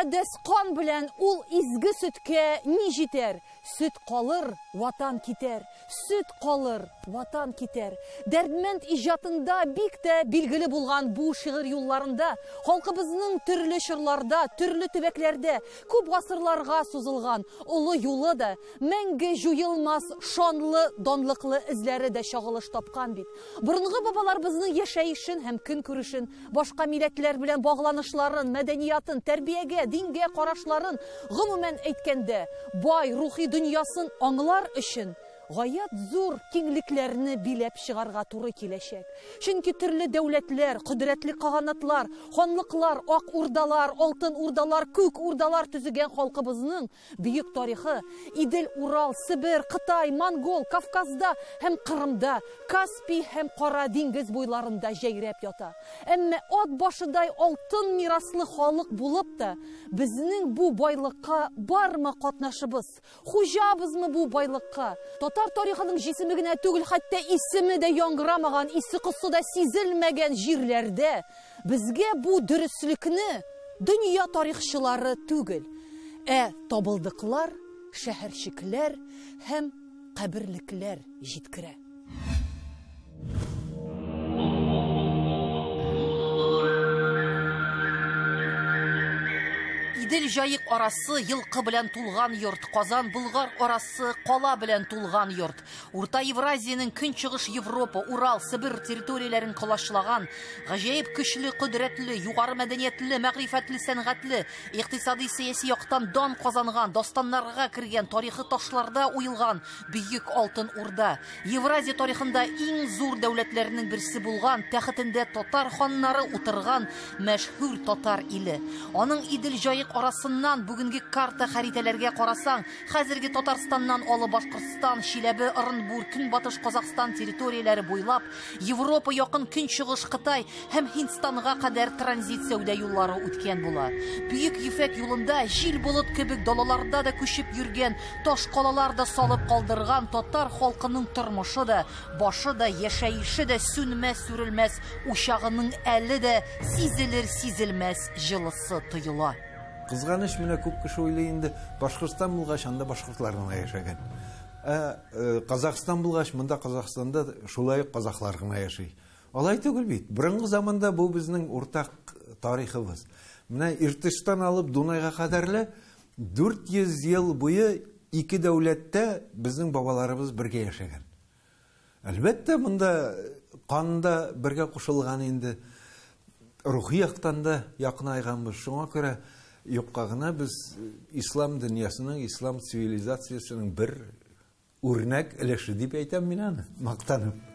мөкаддәс кан белән ул изге сөткә ни җитәр? Сөт калыр, ватан китәр. Сөт калыр, ватан китәр. Дәрдмәнд иҗатында бик тә билгеле булган бу шигырь юлларында халкыбызның төрле чорларда, төрле төбәкләрдә күп гасырларга сузылган олы юлы да, мәңге җуелмас шанлы, данлыклы эзләре дә чагылыш тапкан бит. Борынгы бабаларыбызның яшәешен һәм көнкүрешен, башка милләтләр белән багланышларын, мәдәниятын, тәрбиягә, дингә карашларын, гомумән әйткәндә, бай рухи дөньясын аңлар өчен гаять зур киңлекләрне биләп чыгарга туры киләчәк. Чөнки төрле дәүләтләр, кодрәтле каганатлар, ханлыклар, ак урдалар, алтын урдалар, күк урдалар төзегән халкыбызның бөек тарихы Идел, Урал, Себер, Кытай, Монгол, Кавказда һәм Кырымда, Каспий һәм Кара диңгез буйларында җәйрәп ята. Әмма ат башыдай алтын мираслы халык булып та, безнең бу байлыкка бармы катнашыбыз? Хуҗабызмы бу байлыкка? Татар тарихының җисеме генә түгел, хәтта исеме дә яңгырамаган, исе-косы да сизелмәгән җирләрдә безгә бу дөреслекне дөнья тарихчылары түгел, ә табылдыклар, шәһәрчекләр һәм каберлекләр җиткерә. Идел Җаек арасы елкы белән тулган йорт, Казан Болгар арасы кала белән тулган йорт. Урта Евразиянең Көнчыгыш Европа, Урал, Себер территорияләрен колачлаган, гаҗәеп көчле, кодрәтле, югары мәдәниятле, мәгърифәтле, сәнгатьле, икътисади сәяси яктан дан казанган, дастаннарга кергән, тарихы ташларда уелган бөек Алтын Урда. Евразия тарихында иң зур дәүләтләрнең берсе булган, тәхетендә татар ханнары утырган мәшһүр татар иле. Аның Идел Җаек арасыннан бүгенге карта хәритәләргә карасаң, хәзерге Татарстаннан алып Башкортстан, Чиләбе, Ырынбур, Көнбатыш Казахстан территорияләре буйлап Европа, Якын Көнчыгыш, Кытай һәм Һиндстанга кадәр транзит сәүдә юллары үткән була. Бөек Ефәк юлында җил болыт кебек далаларда да күчеп йөргән, таш калалар да салып калдырган татар халкының тормышы да, башы да, яшәеше дә сүнмәс-сүрелмәс учагының әле дә сизелер-сизелмәс җылысы тоела. Кызганыч, менә күп кеше уйлый инде, Башкортстан булгач, анда башкортлар гына яшәгән. Ә Казахстан булгач, монда Казахстанда шулай ук казахлар гына яши. Алай түгел бит. Борынгы заманда бу безнең уртак тарихыбыз. Менә Иртыштан алып Дунайга кадәрле 400 ел буе ике дәүләттә безнең бабаларыбыз бергә яшәгән. Әлбәттә, монда кан да бергә кушылган инде. Рухи яктан да якынайганбыз. Шуңа күрә юкка гына без ислам дөньясының, ислам цивилизациясенең бер үрнәк өлеше дип әйтәм мин аны, мактанып.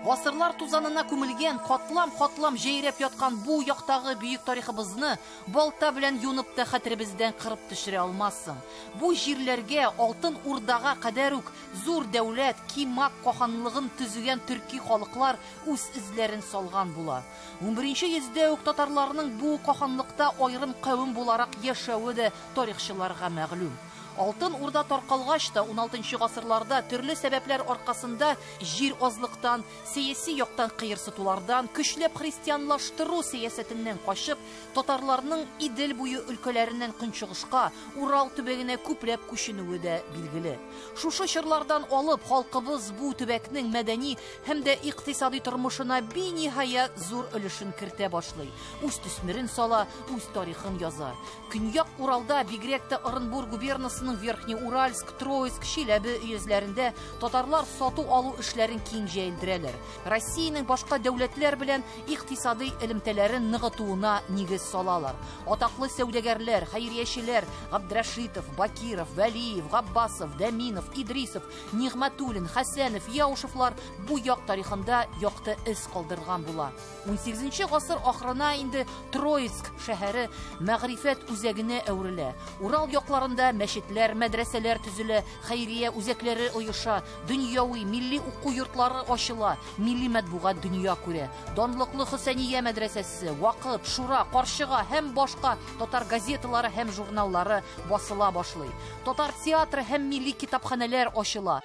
Гасырлар тузанына күмелгән, катлам-катлам җәйрәп яткан бу яктагы бөек тарихыбызны балта белән юнып та хәтеребездән кырып төшерә алмассың. Бу җирләргә Алтын Урдага кадәр үк зур дәүләт, Кимак каханлыгын төзегән төрки халыклар үз эзләрен салган була. Унберенче йөздә үк татарларның бу каханлыкта аерым кавем буларак яшәве дә тарихчыларга мәгълүм. Алтын Урда таркалгач та, уналтынчы гасырларда төрле сәбәпләр аркасында җир азлыктан, сәяси яктан кыерсытулардан, көчләп христианлаштыру сәясәтеннән качып, татарларның Идел буе өлкәләреннән көнчыгышка, Урал төбәгенә күпләп күченүе дә билгеле. Шушы чорлардан алып, халкыбыз бу төбәкнең мәдәни һәм дә икътисади тормышына биниһая зур өлешен кертә башлый. Үз төсмерен сала, үз тарихын яза. Көньяк Уралда, бигрәк тә Орынбур губернасының Верхнеуральск, Троицк, Чиләбе өязләрендә татарлар сату-алу эшләрен киң җәелдерәләр. Россиянең башка дәүләтләр белән икътисади элемтәләрен ныгытуына нигез салалар. Атаклы сәүдәгәрләр, хәйриячеләр Габдрәшитов, Бакиров, Вәлиев, Габбасов, Дәминов, Идрисов, Нигъмәтуллин, Хәсәнов, Яушевлар бу як тарихында якты эз калдырган була. Унсигезенче гасыр ахырына инде Троицк шәһәре мәгърифәт үзәгенә әверелә. Урал якларында мәчетләр, мәдрәсәләр төзелә, хәйрия үзәкләре оеша, дөньяви милли уку йортлары ачыла, милли матбугат дөнья күрә. Данлыклы Хөсәния мәдрәсәсе, Вакыт, Шура, Карчыга һәм башка татар газеталары һәм журналлары басыла башлый. Татар театры һәм милли китапханәләр ачыла.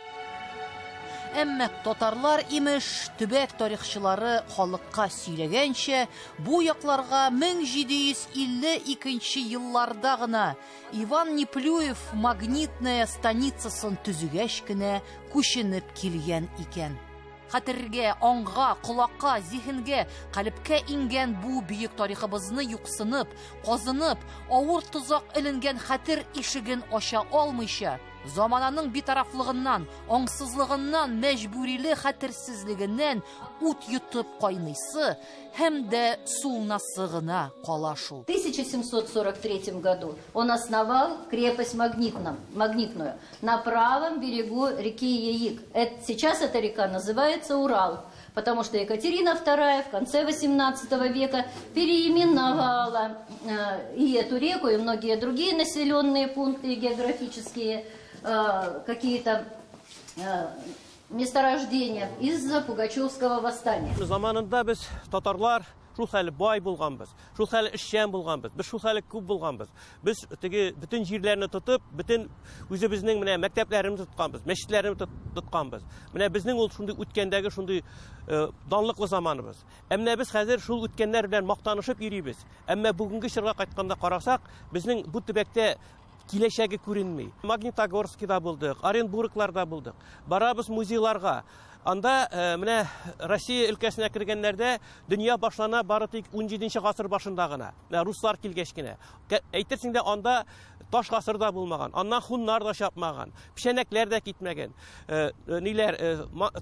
Әмма татарлар, имеш, төбәк тарихчылары халыкка сөйләгәнчә, бу якларга 1752 елларда гына Иван Неплюев Магнитная станицасын төзегәч кенә күченеп килгән икән. Хәтергә, аңга, колакка, зиһенгә, калебкә иңгән бу бөек тарихыбызны юксынып, казынып, авыр тозак эленгән хәтер ишеген ача алмыйча, замананың битарафлыгыннан, аңсызлыгыннан, мәҗбүриле хәтерсезлегеннән ут йотып кайныйсы һәм дә сулнасы гына кала шул. В 1743 году он основал крепость Магнитную на правом берегу реки Яик. Сейчас эта река называется Урал, потому что Екатерина II в конце XVIII века переименовала и эту реку, и многие другие населенные пункты географические, какие-то месторождения из-за Пугачевского восстания. Заманында без татарлар шул хәле бай булганбыз, шул хәле эшчән булганбыз, без шул хәле күп булганбыз. Без теге бөтен җирләрне тотып, бөтен үзебезнең менә мәктәпләребезне тотканбыз, мәчетләребезне тотканбыз. Менә безнең ул шундый үткәндәге шундый данлыклы заманыбыз. Ә менә без хәзер шул үткәннәр белән мактанышып йөрибез. Әмма бүгенге чорга кайтканда карасак, безнең бу төбәктә киләчәге күренми. Магнитогорскида булдык, Оренбургларда булдык. Барабыз музейларга. Анда менә Россия өлкәсенә кергәннәрдә дөнья башлана бары тик 17 гасыр башында гына. Менә руслар килгәч кенә. Әйтерсең дә анда таш гасырда булмаган, аннан хуннар да чапмаган, печәнәкләр дә китмәгән, ниләр,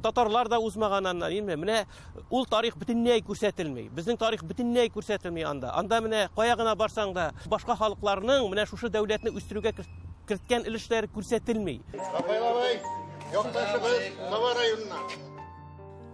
татарлар да узмаган аннан, инде менә ул тарих бөтенләй күрсәтелми. Безнең тарих бөтенләй күрсәтелми анда. Анда менә кая гына барсаң да башка халыкларның менә шушы дәүләтне үстерүгә керткән өлешләре күрсәтелми. Рафаэл якташыбыз Саба районыннан.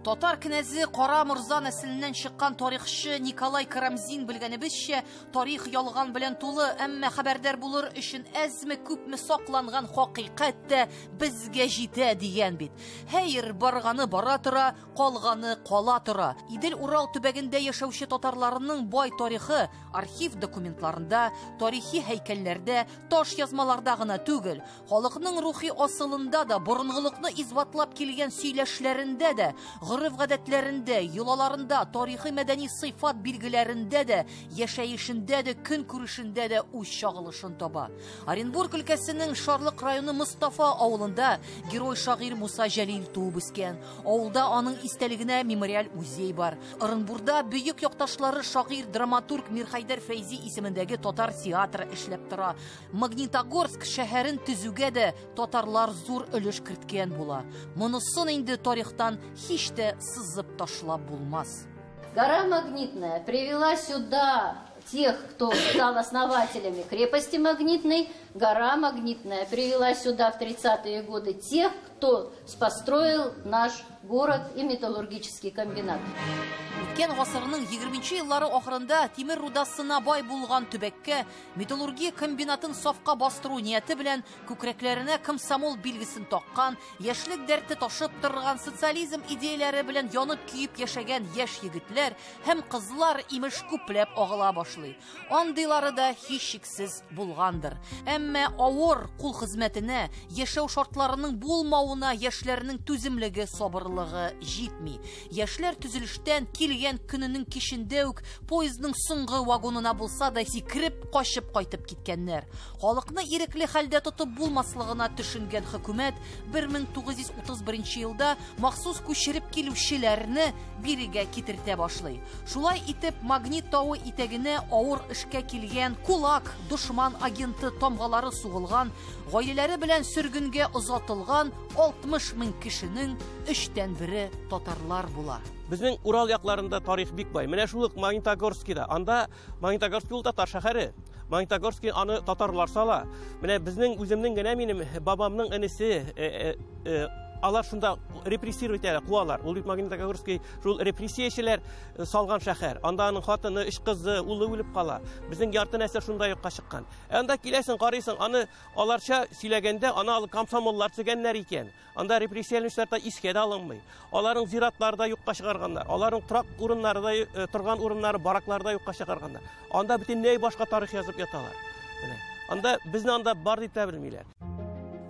Татар кнәзе Кара Морза нәселеннән чыккан тарихчы Николай Карамзин белгәнебезчә, тарих ялган белән тулы, әмма хәбәрдар булыр өчен әзме күпме сакланган хакыйкать тә безгә җитә дигән бит. Хәер, барганы бара тора, калганы кала тора. Идел-Урал төбәгендә яшәүче татарларының бай тарихы архив документларында, тарихи һәйкәлләрдә, таш язмаларда гына түгел, халыкның рухи асылында да, борынгылыкны исбатлап килгән сөйләшләрендә дә, гореф-гадәтләрендә, йолаларында, тарихи мәдәни сыйфат билгеләрендә дә, яшәешендә дә, көнкүрешендә дә үз чагылышын таба. Оренбург өлкәсенең Шарлык районы Мостафа авылында герой шагыйрь Муса Җәлил туып үскән. Авылда аның истәлегенә мемориаль музей бар. Оренбурда бөек якташлары шагыйрь, драматург Мирхәйдәр Фәйзи исемендәге татар театры эшләп тора. Магнитогорск шәһәрен төзүгә дә татарлар зур өлеш керткән була. Монысын инде тарихтан һич тә сызып ташлап булмас. Гора Магнитная привела сюда тех, кто стал основателями крепости Магнитной. Гора Магнитная привела сюда в 30-е годы тех, кто построил наш город и металлургический комбинат. Үткән гасырның 20 еллары ахырында тимер рудасына бай булган төбәккә металлургия комбинатын сафка бастыру нияте белән күкрәкләренә комсомол билгесен таккан, яшьлек дәрте ташып торган, социализм идеяләре белән янып көеп яшәгән яшь егетләр һәм кызлар имеш күпләп агыла башлый. Андыйлары да һичшиксез булгандыр. Әмма авыр кул хезмәтенә, яшәү шартларының булмавына яшьләрнең түземлеге, сабырлыгы җитми. Яшьләр төзелештән килгән көненең кичендә үк поездның соңгы вагонына булса да сикереп качып кайтып киткәннәр. Халыкны ирекле хәлдә тотып булмаслыгына төшенгән хөкүмәт 1931 елда махсус күчереп килүчеләрне бирегә китертә башлый. Шулай итеп Магнит тавы итәгенә авыр эшкә килгән кулак, дошман агенты тамгалары сугылган, гаиләләре белән сөргенгә озатылган 60 мең кешенең 1/3 татарлар була. Безнең Урал якларында тарих бик бай. Менә шул ук Магнитогорскида. Анда Магнитогорский ул татар шәһәре. Магнитогорский аны татарлар сала. Менә безнең үземнең генә минем бабамның энесе, алар шунда репрессировать итәләр, куалар. Ул бит Магнитогорский шул репрессиячеләр салган шәһәр. Анда аның хатыны, өч кызы, улы үлеп кала. Безнең ярты нәсел шунда юкка чыккан. Анда киләсең, карыйсың, аны аларча сөйләгәндә, аны алып комсомоллар төзегәннәр икән. Анда репрессияләнүчеләр дә искә дә алынмый. Аларның зиратлары да юкка чыгарганнар. Аларның торак урыннары да, торган урыннары, бараклары да юкка чыгарганнар. Анда бөтенләй башка тарих язып яталар. Менә. Анда безне анда бар дип тә белмиләр.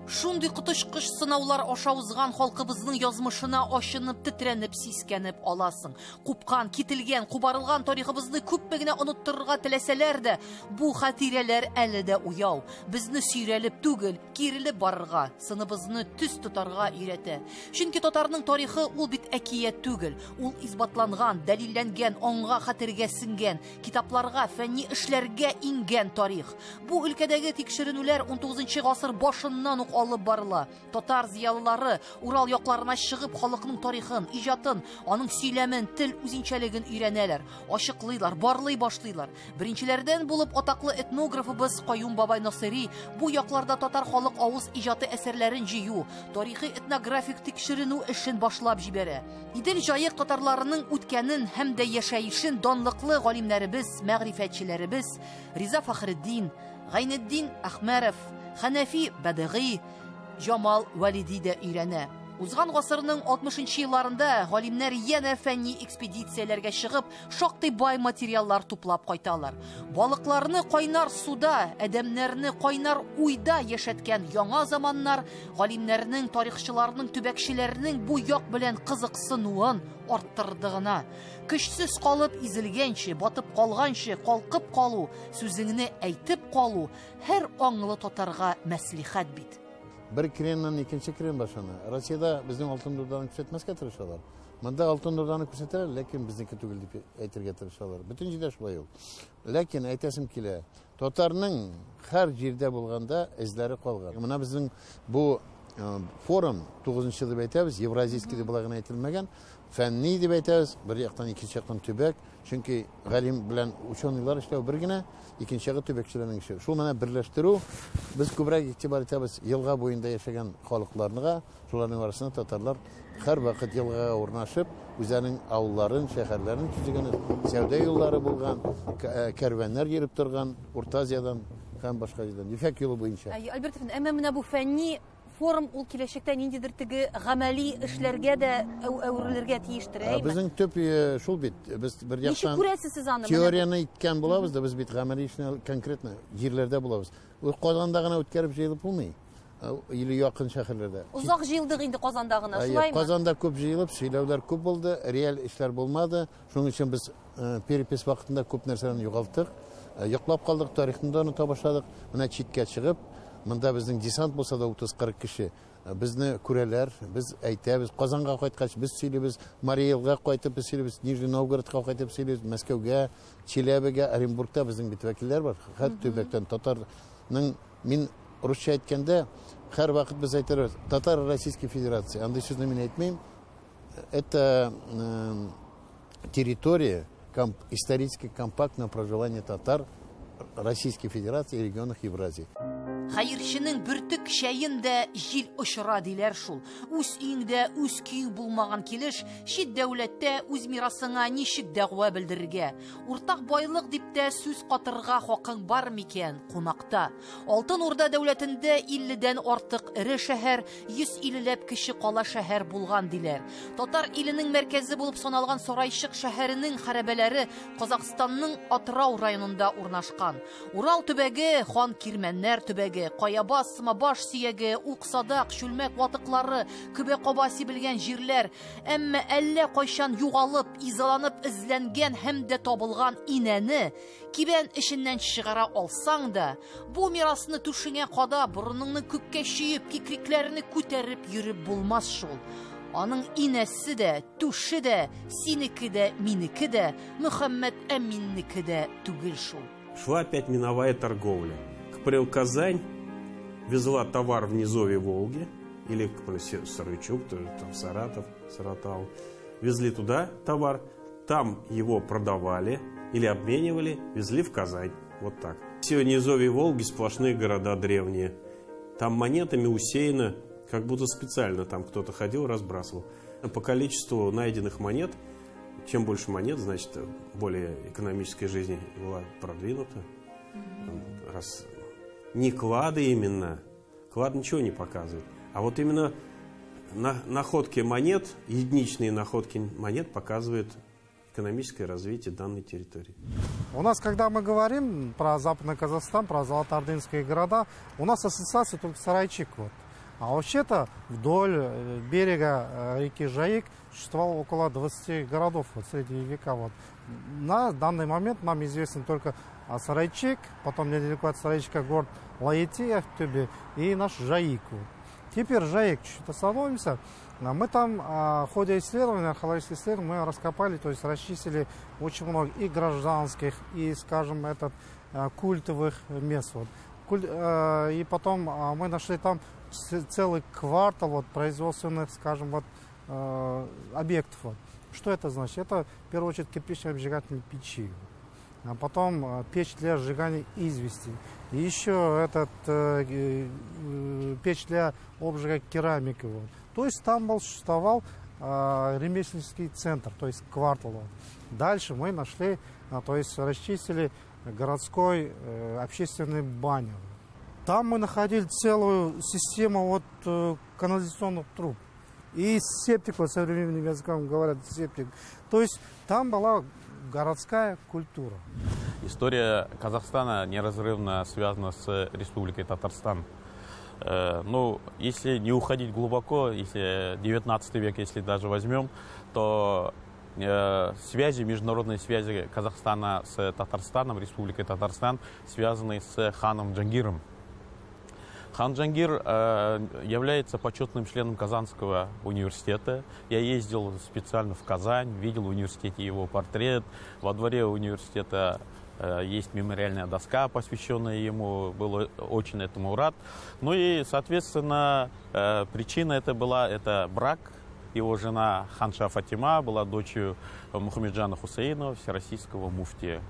Шундый коточкыч сынаулар аша узган халкыбызның язмышына ачынып, тетрәнеп, сискәнеп аласың. Купкан, кителгән, кубарылган тарихыбызны күпме генә оныттырырга теләсәләр дә, бу хатирәләр әле дә уяу. Безне сөйрәлеп түгел, кирелеп барырга, сыныбызны төз тотарга өйрәтә. Чөнки татарның тарихы ул бит әкият түгел. Ул исбатланган, дәлилләнгән, аңга, хәтергә сеңгән, китапларга, фәнни эшләргә иңгән тарих. Бу өлкәдәге тикшеренүләр 19 гасыр башыннан ук алып барыла. Татар зыялылары Урал якларына чыгып халыкның тарихын, иҗатын, аның сөйләмен, тел үзенчәлеген өйрәнәләр, ачыклыйлар, барлый башлыйлар. Беренчеләрдән булып атаклы этнографыбыз Каюм бабай Насыйри бу якларда татар халык авыз иҗаты әсәрләрен җыю, тарихи этнографик тикшеренү эшен башлап җибәрә. Идел Җаек татарларының үткәнен һәм дә яшәешен данлыклы галимнәребез, мәгърифәтчеләребез Риза Фахретдин, Гайнетдин Әхмәров, Хәнәфи Бәдыгый, Җамал Вәлиди дә өйрәнә. Узган гасырның 60 елларында галимнәр янә фәнни экспедицияләргә чыгып, шактый бай материаллар туплап кайталар. Балыкларны кайнар суда, адәмнәрне кайнар уйда яшәткән яңа заманнар галимнәрнең, тарихчыларның, төбәкчеләрнең бу як белән кызыксынуын арттырды гына. Көчсез калып изелгәнче, батып калганчы, калкып калу, сүзеңне әйтеп калу һәр аңлы татарга мәслихәт бит. Бер креннан икенче крен башлана. Россиядә безнең Алтын Урданы күрсәтмәскә тырышалар. Монда Алтын Урданы күрсәтәләр, ләкин безнеке түгел дип әйтергә тырышалар. Бөтен җирдә шулай ул. Ләкин әйтәсем килә, татарның һәр җирдә булганда эзләре калган. Менә безнең бу форум 9-нчы дип әйтәбез, евразийский дип болай гына әйтелмәгән, фәнни дип әйтәбез, бер яктан икенче яктан төбәк, чөнки галим белән ученыйлар эшләү бер генә, икенче ягы төбәкчеләрнең эше. Шул менә берләштерү, без күбрәк игътибар итәбез елга буенда яшәгән халыкларга, шуларның арасында татарлар һәрвакыт елгага урнашып, үзләренең авылларын, шәһәрләрен төзегән, сәүдә юллары булган, кәрвәннәр йөреп торган Урта Азиядән һәм башка җирдән, Ефәк юлы буенча. Альберт әфәнде, әмма менә бу фәнни форум ул киләчәктә ниндидер теге гамәли эшләргә дә әверелергә тиештер, әйме? Безнең төп шул бит, без бер яктан Ничек күрәсез сез аны? Теорияне иткән булабыз да, без бит гамәли эшне конкретно җирләрдә булабыз. Ул Казанда гына үткәреп җыелып булмый. Или якын шәһәрләрдә. Узак җыелдык инде Казанда гына, шулаймы? Казанда күп җыелып, сөйләүләр күп булды, реаль эшләр булмады. Шуның өчен без перепись вакытында күп нәрсәне югалттык. Йоклап калдык, тарихны да оныта башладык. Менә читкә чыгып, монда безнең десант булса да 30-40 кеше безне күрәләр, без әйтәбез. Казанга кайткач без сөйлибез, Мариэлга кайтып без сөйлибез, Нижний Новгородка кайтып сөйлибез, Мәскәүгә, Челябегә, Оренбургта безнең бит вәкилләр бар. Хәтта төбәктән татарның, мин русча әйткәндә, һәрвакыт без әйтәбез, Татар Российской Федерации. Андый сүзне мин әйтмим. Это территория исторически компактного проживания татар Российской Федерации и регионах Евразии. Хәерченең бөртек чәен дә җил очыра диләр шул. Үз өеңдә үз көең булмаган килеш, чит дәүләттә үз мирасыңа ничек дәгъва белдерергә? Уртак байлык дип тә сүз катырга хакың бар микән кунакта? Алтын Урда дәүләтендә 50-дән артык эре шәһәр, 150ләп кече кала шәһәр булган диләр. Татар иленең мәркәзе булып саналган Сарайчык шәһәренең хәрабәләре Казахстанның Атырау районында урнашкан. Урал төбәге, хан Кирмәннәр төбәге, Каябас, Сымабаш сөяге, ук-садак, чүлмәк ватыклары, көбә каба сибелгән җирләр, әмма әллә кайчан югалып, изаланып эзләнгән һәм дә табылган инәне кибән эченнән чыгара алсаң да, бу мирасны түшеңә када, борыныңны күккә чөеп, кикрикләрне күтәреп йөреп булмас шул. Аның инәсе дә, түше дә, синеке дә, минеке дә, Мөхәммәд Әминнеке дә түгел шул. Шла опять миновая торговля. К примеру, Казань везла товар в низовье Волги, или, к примеру, Сарычук, там Саратов, Саратау. Везли туда товар, там его продавали или обменивали, везли в Казань. Вот так. Все низовье Волги сплошные города древние. Там монетами усеяно, как будто специально там кто-то ходил, разбрасывал. По количеству найденных монет, чем больше монет, значит, более экономическая жизнь была продвинута. Раз не клады именно, клад ничего не показывает, а вот именно находки монет, единичные находки монет показывают экономическое развитие данной территории. У нас, когда мы говорим про Западный Казахстан, про золотоордынские города, у нас ассоциация только Сарайчик. Вот. А вообще-то вдоль берега реки Жайык существовало около 20 городов вот, в средние века. Вот. На данный момент нам известен только Сарайчик, потом недалеко от Сарайчика город Лаэти, Ахтубе, и наш Жайык. Вот. Теперь Жайык чуть-чуть остановимся. Мы там, в ходе исследования, археологических исследований, мы раскопали, то есть расчистили очень много и гражданских, и, скажем, культовых мест. Вот. И потом мы нашли там целый квартал вот, производственных, скажем, вот, объектов. Вот. Что это значит? Это, в первую очередь, кирпичные обжигательные печи. А потом печь для сжигания извести. И еще печь для обжига керамики. Вот. То есть там существовал ремесленнический центр, то есть квартал. Вот. Дальше мы нашли, то есть расчистили городской общественный баню. Там мы находили целую систему вот, канализационных труб. И септик, вот современным языком говорят, септик. То есть там была городская культура. История Казахстана неразрывно связана с Республикой Татарстан. Ну, если не уходить глубоко, если 19 век, если даже возьмем, то связи, международные связи Казахстана с Татарстаном, Республикой Татарстан, связаны с ханом Джангиром. Хан Джангир является почетным членом Казанского университета. Я ездил специально в Казань, видел в университете его портрет. Во дворе университета есть мемориальная доска, посвященная ему. Был очень этому рад. Ну и, соответственно, причина это была, это брак. Его жена Ханша Фатима была дочерью Мухаммеджана Хусейнова, всероссийского муфтия.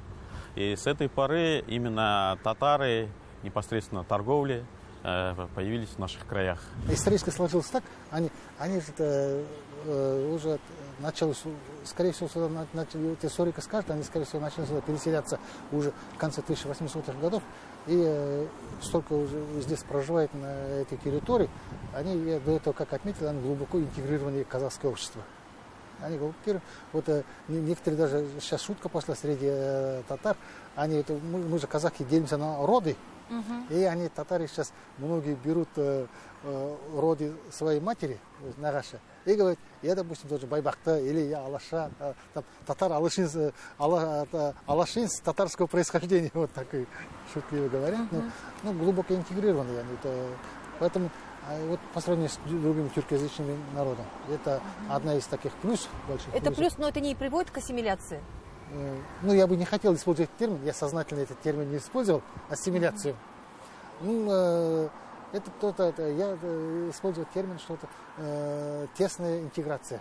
И с этой поры именно татары, непосредственно торговли, появились в наших краях. Исторически сложилось так, они же уже началось, скорее всего, сюда начали, вот историки скажут, они, скорее всего, начали сюда переселяться уже в конце 1800-х годов, и столько уже здесь проживает на этой территории, они, я до этого, как отметил, они глубоко интегрированы в казахское общество. Они глубоко, вот некоторые даже, сейчас шутка пошла среди татар, они, это, мы же казахи делимся на роды, и они, татары, сейчас многие берут роды своей матери, нагаша, и говорят, я, допустим, тоже байбакта, или я алаша, там, татар, алашинс, алашинс татарского происхождения, вот так и шутливо говорят, но, ну, глубоко интегрированные они. Это, поэтому вот по сравнению с другими тюркоязычными народами, это одна из таких плюсов больших. Это плюсов. Плюс, но это не приводит к ассимиляции? Ну, я бы не хотел использовать этот термин, я сознательно этот термин не использовал, ассимиляцию. Ну, это кто-то, это, я использую термин что-то тесная интеграция.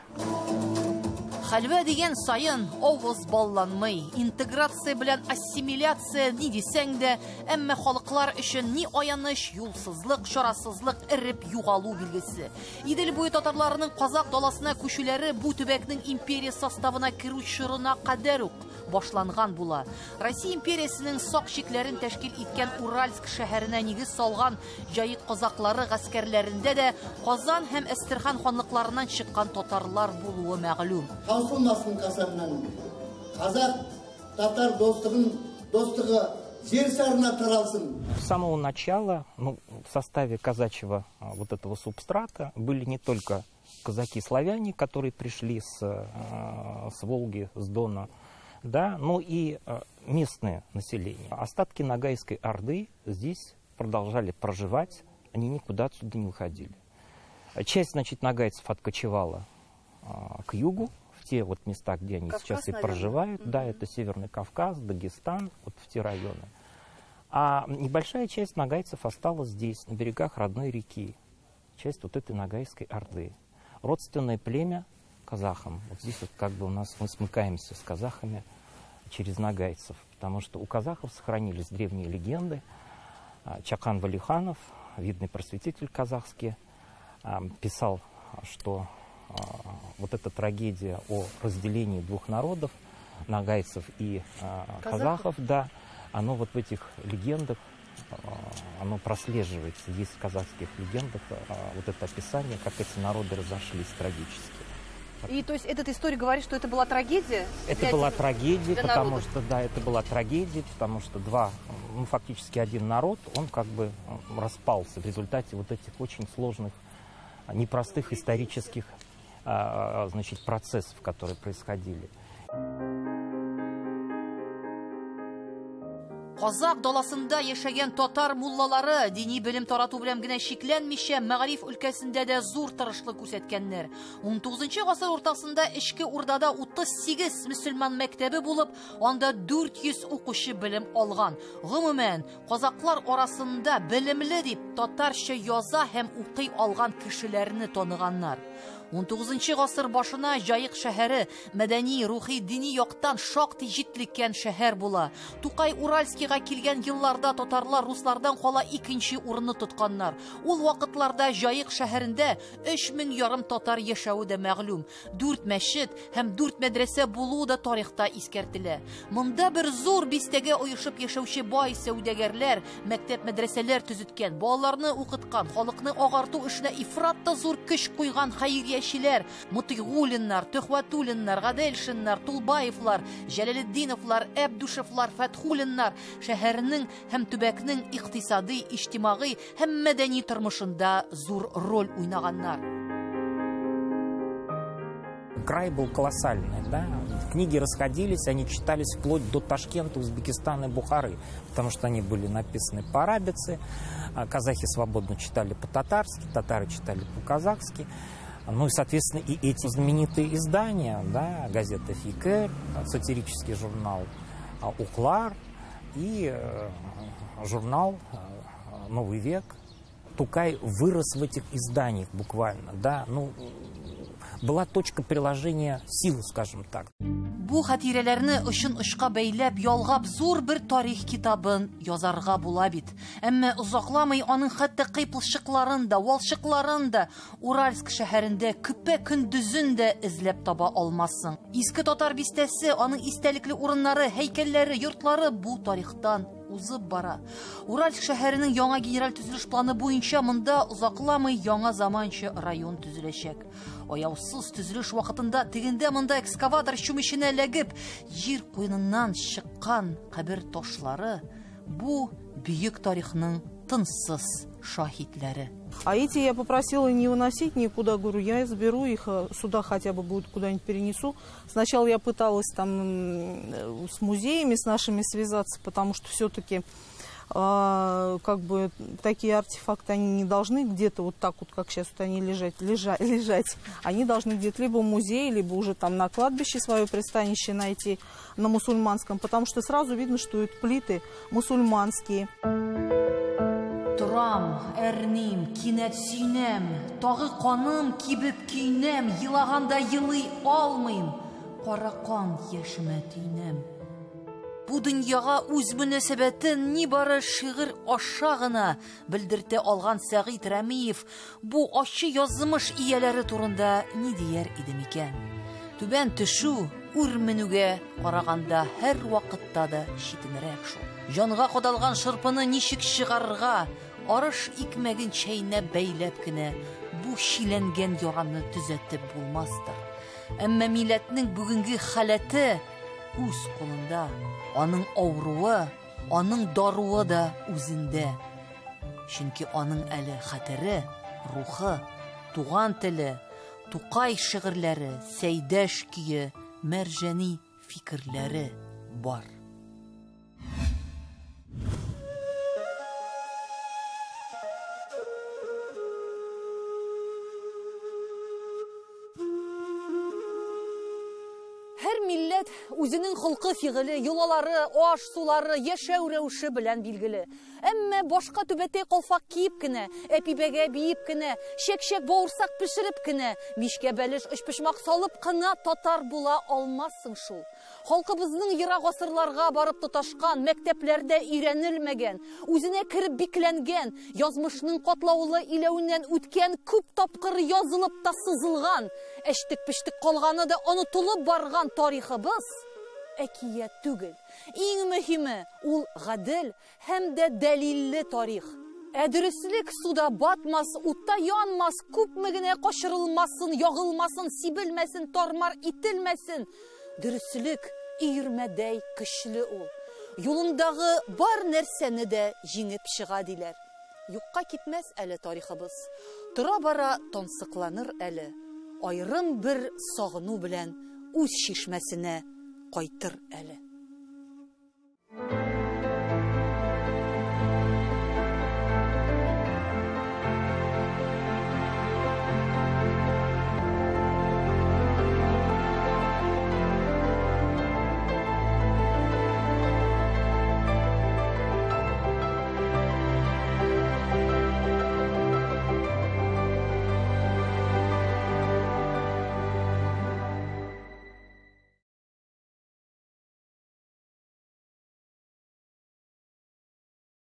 Хәлвә дигән саен авыз балланмый. Интеграция белән ассимиляция ни дисәң дә, әмма халыклар өчен ни аяныч, юлсызлык, чарасызлык, эреп югалу билгесе. Идел буе татарларының казак даласына күчүләре бу төбәкнең империя составына керү чорына кадәр үк башланган була. Россия империясенең сак чикләрен тәшкил иткән Уральск шәһәренә нигез салган Җаек казаклары гаскәрләрендә дә Казан һәм Әстерхан ханлыкларыннан чыккан татарлар булуы мәгълүм. Таусылмасын Казаннан. Казак татар достығы жер шарына таралсын. С самого начала, ну, в составе казачьего вот этого субстрата были не только казаки-славяне, которые пришли с Волги, с Дона, да, но и местное население. Остатки Ногайской Орды здесь продолжали проживать, они никуда отсюда не уходили. Часть, значит, ногайцев откочевала к югу, в те вот места, где они Кавказ, сейчас и наверное. Проживают. Да, это Северный Кавказ, Дагестан, вот в те районы. А небольшая часть ногайцев осталась здесь, на берегах родной реки. Часть вот этой Ногайской Орды. Родственное племя казахам. Вот здесь вот как бы у нас мы смыкаемся с казахами через ногайцев, потому что у казахов сохранились древние легенды. Чакан Валиханов, видный просветитель казахский, писал, что вот эта трагедия о разделении двух народов, ногайцев и казахов, да, оно вот в этих легендах, оно прослеживается. Есть в казахских легендах вот это описание, как эти народы разошлись трагически. И то есть этот историк говорит, что это была трагедия? Это была трагедия, потому что, да, это была трагедия, потому что два, ну, фактически один народ, он как бы распался в результате вот этих очень сложных непростых исторических, значит, процессов, которые происходили. Казак даласында яшәгән татар муллалары дини белем тарату белән генә чикләнмичә, мәгариф өлкәсендә дә зур тырышлык күрсәткәннәр. 19 гасыр уртасында Эчке Урдада 38 мөселман мәктәбе булып, анда 400 укучы белем алган. Гомумән, казаклар арасында белемле дип татарча яза һәм укый алган кешеләрне таныганнар. 19 гасыр башына Җаек шәһәре мәдәни, рухи, дини яктан шактый җитлеккән шәһәр була. Тукай Уральскийга килгән елларда татарлар руслардан кала икенче урынны тотканнар. Ул вакытларда Җаек шәһәрендә 3500 татар яшәве дә мәгълүм. 4 мәчет һәм 4 мәдрәсә булуы да тарихта искәртелә. Монда бер зур бистәгә оешып яшәүче бай сәүдәгәрләр мәктәп, мәдрәсәләр төзеткән, балаларны укыткан, халыкны агарту эшенә ифрат та зур көч куйган хәйриячеләр, Мутыйгуллиннар, Төхвәтуллиннар, Гаделшиннар, Тулбаевлар, Җәләлетдиновлар, Әбдүшевлар, Фәтхуллиннар шәһәрнең һәм төбәкнең икътисади, иҗтимагый һәм мәдәни тормышында зур роль уйнаганнар. Край был колоссальный, да? Книги расходились, они читались вплоть до Ташкента, Узбекистана и Бухары, потому что они были написаны по арабице, казахи свободно читали по-татарски, татары читали по-казахски. Ну и, соответственно, и эти знаменитые издания, да, газета «Фикер», сатирический журнал «Уклар» и журнал «Новый век». Тукай вырос в этих изданиях буквально, да, ну, была точка приложения сил, скажем так. Бу хатирәләрне очын очка бәйләп, ялгап зур бер тарих китабын язарга була бит. Әмма озакламый аның хәтта кыйпылчыкларын да, валчыкларын да Уральск шәһәрендә көпә-көндезен дә эзләп таба алмассың. Иске татар бистәсе, аның истәлекле урыннары, һәйкәлләре, йортлары бу тарихтан узып бара. Уральск шәһәренең яңа генераль төзелеш планы буенча монда озакламый яңа заманча район төзеләчәк. Аяусыз төзелеш вакытында тегендә монда экскаватор чүмеченә эләгеп, җир куеныннан чыккан кабер ташлары бу бөек тарихның тынсыз шаһитләре. А эти я попросила не выносить никуда, говорю, я заберу их сюда, хотя бы будет куда-нибудь перенесу. Сначала я пыталась там с музеями, с нашими связаться, потому что все-таки как бы такие артефакты, они не должны где-то вот так вот, как сейчас вот они лежать. Они должны где-то либо в музее, либо уже там на кладбище свое пристанище найти на мусульманском, потому что сразу видно, что это плиты мусульманские. Торам, әрним, кинәт сөйнәм, тагы каным кибеп көйнәм, елаганда елый алмыйм, кара кан яшемә төйнәм. Бу дөньяга үз мөнәсәбәтен нибары шигырь аша гына белдертә алган Сәгыйть Рәмиев бу ачы язмыш ияләре турында ни дияр иде микән? Түбән төшү үр менүгә караганда һәр вакытта да читенрәк шул. Җанга кадалган шырпыны ничек чыгарырга, арыш икмәген чәйнәп бәйләп кенә бу чиләнгән яраны төзәтеп булмастыр. Әмма милләтнең бүгенге халәте үз кулында, аның авыруы, аның даруы да үзендә. Чөнки аның әле хәтере, рухы, туган теле, Тукай шигырьләре, Сәйдәш көе, Мәрҗани фикерләре бар. Һәр милләт үзенең холкы, фигыле, йолалары, аш-сулары, яшәү рәвеше белән билгеле. Әмма башка түбәтәй калфак киеп кенә, әпибәгә биеп кенә, чәк-чәк бавырсак пешереп кенә, мичкә бәлеш өчпочмак салып кына татар була алмассың шул. Халкыбызның ерак гасырларга барып тоташкан, мәктәпләрдә өйрәнелмәгән, үзенә кереп бикләнгән, язмышның катлаулы иләвеннән үткән, күп тапкыр язылып та сызылган, әчтек-печтек калганы да онытылып барган тарихыбыз әкият түгел. Иң мөһиме ул гадел һәм дә дәлилле тарих. Ә дөреслек суда батмас, утта янмас, күпме генә качырылмасын, ягылмасын, сибелмәсен, тармар ителмәсен. Дөреслек өермәдәй көчле ул. Юлындагы бар нәрсәне дә җиңеп чыга диләр. Юкка китмәс әле тарихыбыз. Тора-бара тансыкланыр әле. Аерым бер сагыну белән үз чишмәсенә кайтыр әле.